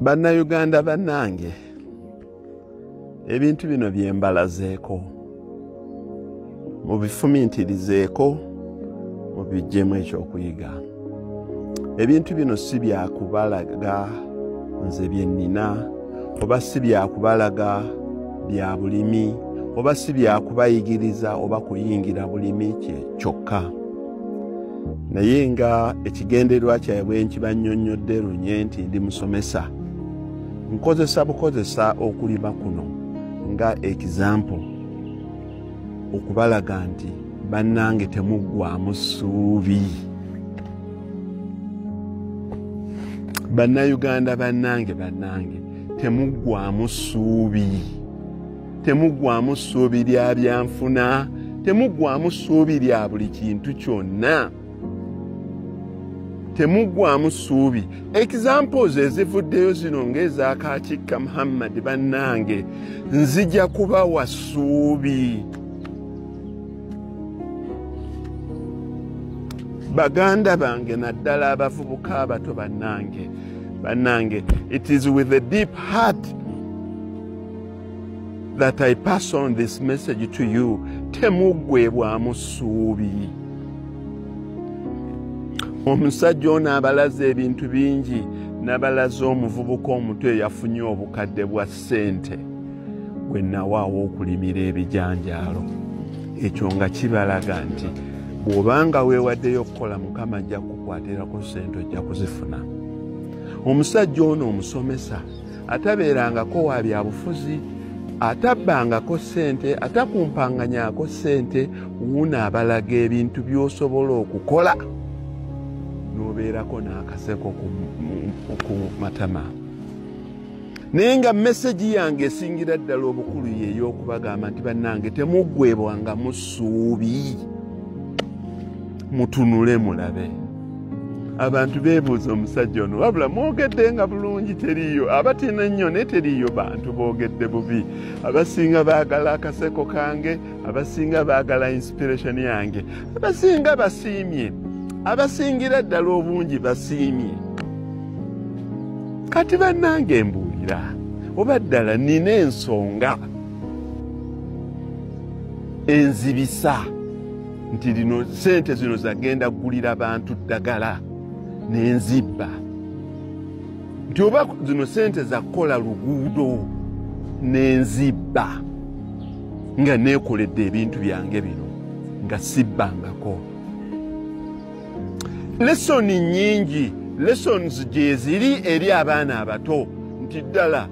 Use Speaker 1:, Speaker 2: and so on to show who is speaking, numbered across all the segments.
Speaker 1: Bannayuganda bannange, ebintu bino bye mbalazeeko mubifumintirizeeko, mubiggyemu ekyokuyiga. Ebintu bino si byakubalaga nze bye nnina, oba si byakubalaga bya bulimi, oba si byakubayigiriza oba kuyingira bulimi kyokka, naye nga ekigendererwa kyabwe nkibannyonnyodde lunye nti ndi musomesa, nkozesa bukozesa okulima kuno nga example okubalaga nti bannange temuggwamu ssuubi. Bannayuganda bannange, bannange temuggwamu ssuubi, temuggwamu ssuubi lya byanfuna, temuggwamu ssuubi lya buli kintu kyonna, temuggwamu ssuubi. Examples ezivuddeyo zino ng'ezakakikka Muhammad, bannange nzija kubawa ssuubi. Baganda bange, naddala abavubuka abato, bannange, bannange, it is with a deep heart that I pass on this message to you. Temuggwebwamu ssuubi. Omusajja ono abalaze ebintu bingi, n'abalaze omuvubuka omuto eyafunye obukadde bwa ssente gwe nawaawo okulimira ebijanjaalo. Ekyo nga kibalaga nti bw'obanga weewaddeyo okukola, Mukama ajja kukukwatirako ssente, ojja kuzifuna. Omusajja ono omusomesa atabeerangako wa byabufuzi, atabbangako ssente, atakumpanganyako ssente, wuuno abalaga ebintu by'osobola okukola n'obeerako n'akaseko ku matama. Naye nga message yange esingira ddala obukulu yeey'okubagamba nti bannange temuggwebwangamu ssuubi, mutunule mulabe. Abantu beebuuza omusajja ono, wabula mwogedde nga bulungi, teriiyo abatina ennyo, naye teriiyo bantu boogedde bubi. Abasinga baagala akaseko kange, abasinga baagala inspiration yange, abasinga basiimye, abasingira ddala obungi basiimye. Kati bannange mbuulira, oba ddala nina ensonga enzibisa nti lino sente zino zagenda kugulira bantu ddagala n'enzibba, nti oba zino sente za kukola luguudo n'enzibba, nga neekoledde ebintu byange bino nga sibbangako. Lesson nnyingi, lessons gye ziri eri abaana abato nti ddala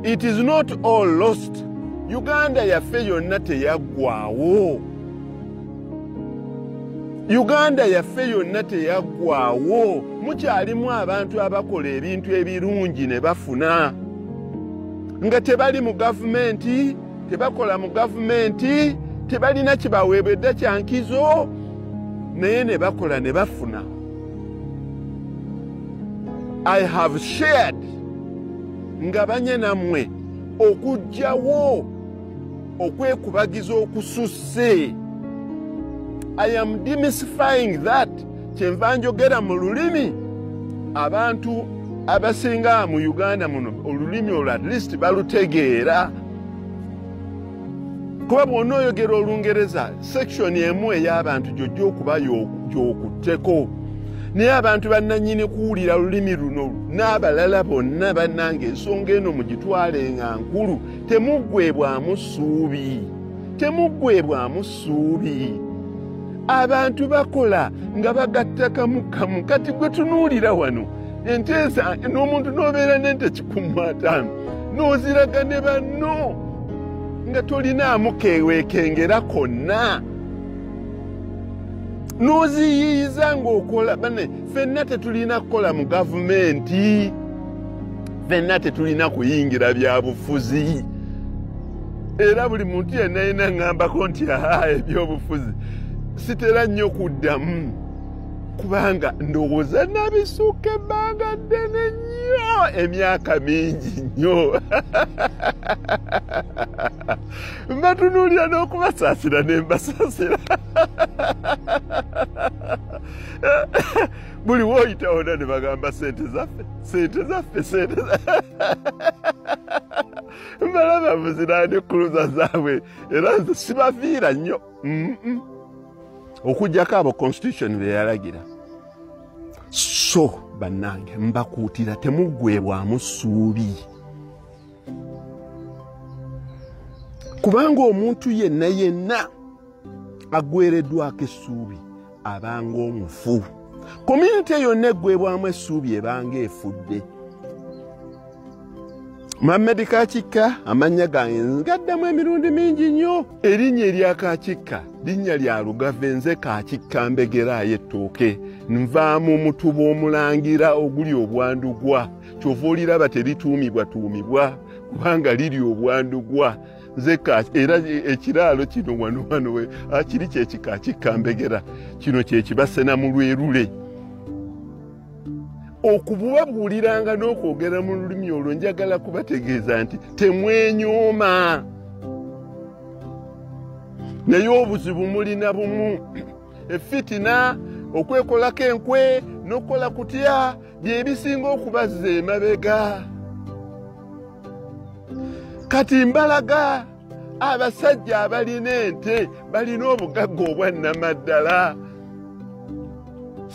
Speaker 1: it is not all lost. Uganda yaffe yonna teyaggwawo, Uganda yaffe yonna teyaggwawo. Mukyalimu abantu abakola ebintu ebirungi ne bafuna nga tebali mu gavumenti, tebakola mu gavumenti, tebalina kibaweebwedde kya nkizo, naye ne bakola ne bafuna. I have shared nga banye nammwe okuggyawo okwekubagiza okususse. I am demystifying that. Kyenva njogera mu lulimi abantu abasinga mu Uganda muno olulimi olwo at least balutegeera, kuba bw'onooyogera Olungereza section emu ey'abantu gy'ojja okuba gy'okutteko, naye abantu bannannyini kuwulira lulimi luno n'abalala bonna, bannange ensonga eno mugitwale nga nkulu. Temuggwebwamu ssuubi, temuggwebwamu ssuubi. Abantu bakola nga bagatta kamu kamu. Kati gwe tunuulira wano enteesa n'omuntu n'obeera n'ente 150 n'oziraga ne banno nga tolinaamu keweekengera konna, n'oziyiiza ng'okola. Bane ffenna tetulina kukola mu gavumenti, ffenna tetulina kuyingira byabufuzi, era buli muntu yenna yenna ŋŋambako nti aha ebyobufuzi sitera nnyo kuddamu, kubanga ndowooza nabisuuka ebbanga ddene nnyo, emyaka mingi nnyo. Mbatunuulira n'okubasaasira ne mbasaasira. Buli woyita wonna ne bagamba sente zaffe, sente zaffe, sente zaffe. Mbalaba muzirande kuluza zaabwe era nze sibaviira nnyo. Okuggyako abo constitution bye yalagira. So bannange mbakuutira temuggwebwamu ssuubi. Kubanga omuntu yenna yenna aggwereddwako essuubi abanga omufu. Community yonna eggwebwamu essuubi ebanga efudde. Muhammad Kakikka, amannya gange ngaddamu emirundi mingi nnyo. Erinnya erya Kakikka linnya lya Lugave, nze Kakikka Mbegeraayo ettooke. Nvaamu mutuba omulangira oguli obwandugwa. Kyova oliraba terituumibwa tuumibwa kubanga liri obwandugwa. Nze era ekiraalo kino wano wano kiri kyekikakikka Mbegera, kino kyekibasena mu lwerule. Okububabuuliranga n'okwogera mu lulimi olwo njagala kubategeeza nti temwenyooma. Naye obuzibu mulina bumu, efitina, okwekolako enkwe n'okukola kutya bye bisinga okubazza emabega. Kati mbalaga abasajja abalina ente balina obugagga obwannamaddala.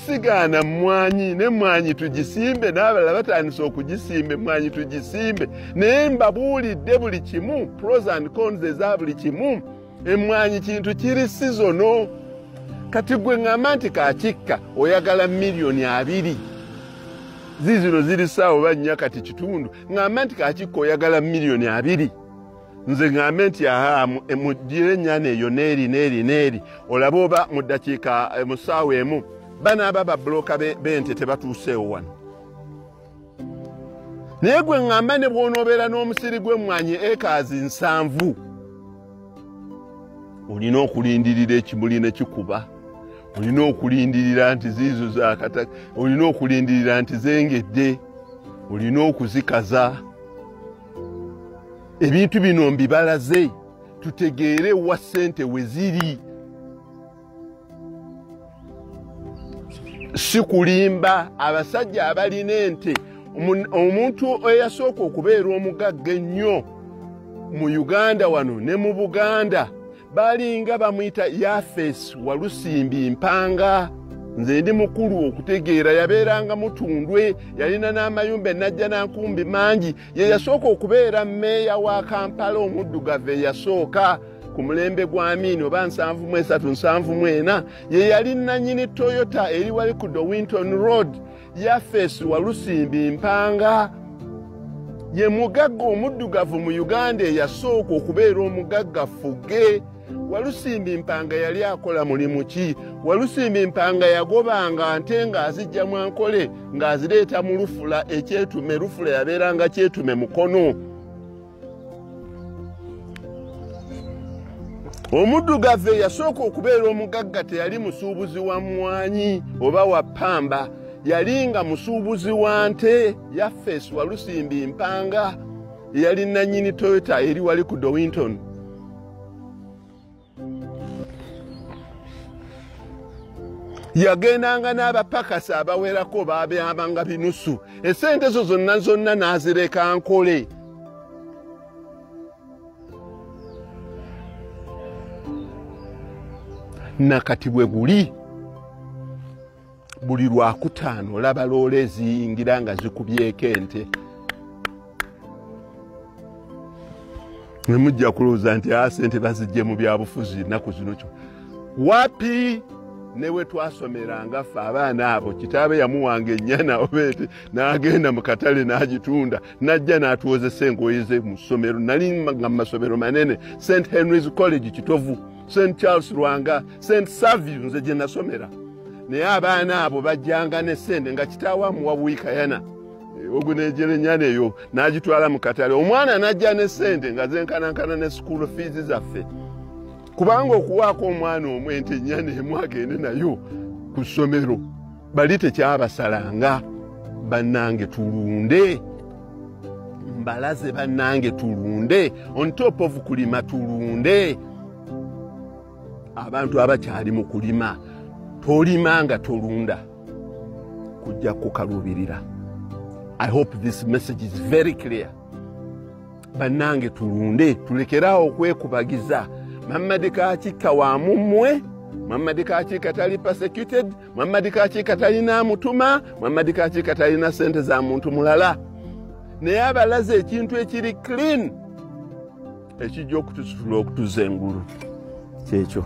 Speaker 1: Sigaana mmwanyi, n'emmwanyi tugisimbe, n'abalala batandise okugisimba, emmwanyi tugisimbe. Naye mbabuulidde buli kimu, pros and cons eza buli kimu. Emmwanyi kintu kiri seasonal. Kati gwe ŋŋamba nti Kakikka oyagala 2,000,000. Zizino ziri ssaawa oba 4 kati kitundu. Ŋŋamba nti Kakikka oyagala 2,000,000. Nze ŋŋambe nti aha, mugire ennyana eyo n'eri n'eri n'eri. Olabe oba mu ddakiika mu ssaawa emu banaaba babbulooka b'ente tebatuuseewo wano. Naye gwe ŋŋamba ne bw'onoobeera n'omusiri gw'emmwanyi ekaazi 7, olina okulindirira ekimuli ne kikuba, olina okulindirira nti ziizo zaakataka, olina okulindirira nti zengedde, olina okuzikaza. Ebintu bino mbibalaze tutegeere wa ssente we ziri. Si kulimba, abasajja abalina ente, omuntu eyasooka okubeera omugagga ennyo mu Uganda wano ne mu Buganda balinga bamuyita Yafesi Walusimbi Mpanga. Nze ndi mukulu okutegeera, yabeeranga Mutundwe, yalina n'amayumba ennajja n'ankumbi mangi. Ye yasooka okubeera mmeeya wa Kampala omuddugavu eyasooka ku mulembe gwa Amini oba 73 74. Ye yali nannyini Toyota eri wali ku Dowinton Road. Yafesi Walusimbi Mpanga ye mugagga omuddugavu mu Uganda eyasooka okubeera omugagga fugge. Walusimbi Mpanga yali akola mulimu ki? Walusimbi Mpanga yagobanga nte ng'azijja mu Ankole ng'azireeta mu Lufula ekyetume. Lufula yabeeranga Kyetume Mukono. Omuddugavu eyasooka okubeera omugagga teyali musuubuzi wa mmwanyi oba wa ppamba, yali nga musuubuzi wa nte. Yafesi Walusimbi Mpanga eyali nannyini Toyota eri wali ku Dowinton. Yagendanga n'abapakasi abawerako baabanga binusu. Essente ezo zonna zonna n'azireka Ankole. Nakati bwe guli buli lwakutaano olaba loole eziyingira nga zikubyeko ente. Ne mujja kulowooza nti sente bazijje mu byabufuzi ennaku zino. Kyo wapi? Ne we twasomeranga ffe abaana abo, kitaabe yamuwanga ennyana oba ente n'agenda mu katale n'agitunda n'ajja n'atuwozesa engoye ze mu ssomero. Nali nga mu masomero manene, St Henry's College Kitovu, St Charles Lwanga, St Savio nze gye nasomera. Naye abaana abo bajjanga n'essente nga kitaawe amuwa buikayana oguneejera ennyana eyo n'agitwala mu katale. Omwana n'ajja n'essente nga zenkanankana ne school fees zaffe. Kubanga okuwaako omwana omu ente ennyana emu agende nayo ku ssomero bali tekyabasalanga. Bannange tulunde, mbalaze bannange tulunde, on top of kulima tulunde. Abantu abakyali mu kulima, tolima nga tolunda. Kujja kukaluubirira. I hope this message is very clear. Bannange, tulunde, tulekeraawo okwekubagiza. Mamadi Kakiika wa mummwe. Mamadi Kakiika tali persecuted. Mamadi Kakiika talina mutuma. Mamadi Kakiika talina sente za muntu mulala, naye abalaze ekintu ekiri clean ekijja okutusitula okutuza engulu. Kyekyo.